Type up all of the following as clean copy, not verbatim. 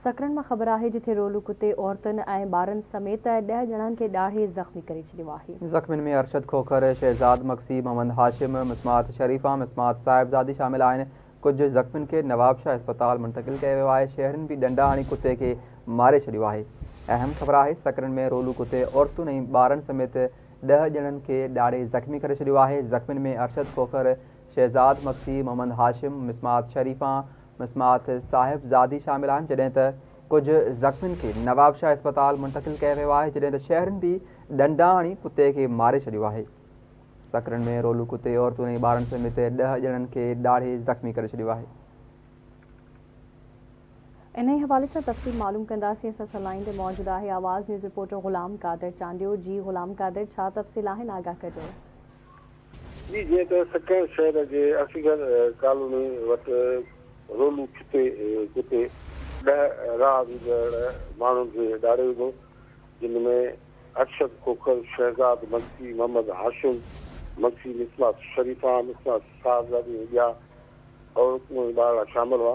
سڪرنڊ مان خبر آهي جٿي رولو ڪتي عورتن ۽ ٻارن سميت ڏهه ڄڻن کي ڏاڙهي زخمي ڪري ڇڏيو آهي. زخمين ۾ ارشد کوکر، شهزاد مگسي، محمد هاشم، مسمات شريفه، مسمات صاحبزادي شامل آهن. ڪجهه زخمين کي نوابشاهه اسپتال منتقل ڪيو ويو آهي. شهرين به ڏنڊا هڻي ڪتي کي ماري ڇڏيو آهي. اهم خبر آهي سڪرنڊ ۾ رولو ڪتي عورتن ۽ ٻارن سميت ڏهه ڄڻن کي ڏاڙهي زخمي ڪري ڇڏيو آهي. زخمين ۾ ارشد کوکر، شهزاد مگسي، محمد هاشم، مسمات شريفه، مسمات صاحب زادي شامل آهن جڏهن ته ڪجهه زخمين کي نوابشاهه اسپتال منتقل ڪيو ويو آهي جڏهن ته شهرين به ڏنڊا هڻي ڪتي کي ماري ڇڏيو آهي. سڪرنڊ ۾ رولو ڪتي عورتن ۽ ٻارن سميت ڏهه ڄڻن کي ڏاڙهي زخمي ڪري ڇڏيو آهي. انهي حوالي سان تفصيل معلوم ڪنداسين اسان سان لائين تي موجود آهي آواز نيوز رپورٽر غلام قادر چانڊيو جي غلام قادر ڇا تفصيل آهن آگاهه ڪجو. جي جيئن ته سکر شهر جي اصغر ڪالوني وٽ رولو ڇتي ڪتي ڏهه راهه ويندڙ ماڻهن کي ڏاڙهي وڌو، جن ۾ ارشد کوکر، شهزاد مگسي، محمد هاشم مگسي، مسمات شريفان، مسمات صاحبزادي ۽ ٻيا عورتون ۽ ٻارڙا شامل هئا،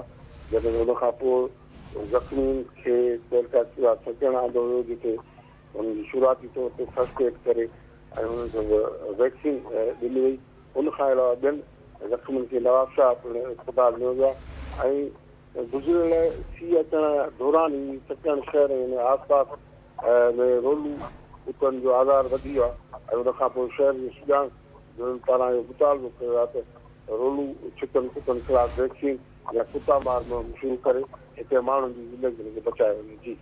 جڏهن ته ان کان پوء زخمين کي تعلقه اسپتال سکر آندو ويو، جتي انهن جي شروعاتي طور تي فرسٽ ايڊ ڪري ۽ انهن کي ويڪسين ڏني وئي. ان کان علاوه ٻين زخمين کي نوابشاهه پڻ اسپتال نيو ويو آهي ۽ گذريل سيء اچڻ دوران ئي سڪرنڊ شهر ۽ ان آس پاس ۾ رولو ڪتن جو آزار وڌي ويو آهي ۽ ان کان پوء شهر جي سڄاڻ ڌرين پاران اهو مطالبو ڪيو ويو آهي ته رولو ڇتن ڪتن خلاف ويڪسين يا ڪتا مار مهم شروع ڪري هتي ماڻهن جي زندگين کي بچايو وڃي. جي.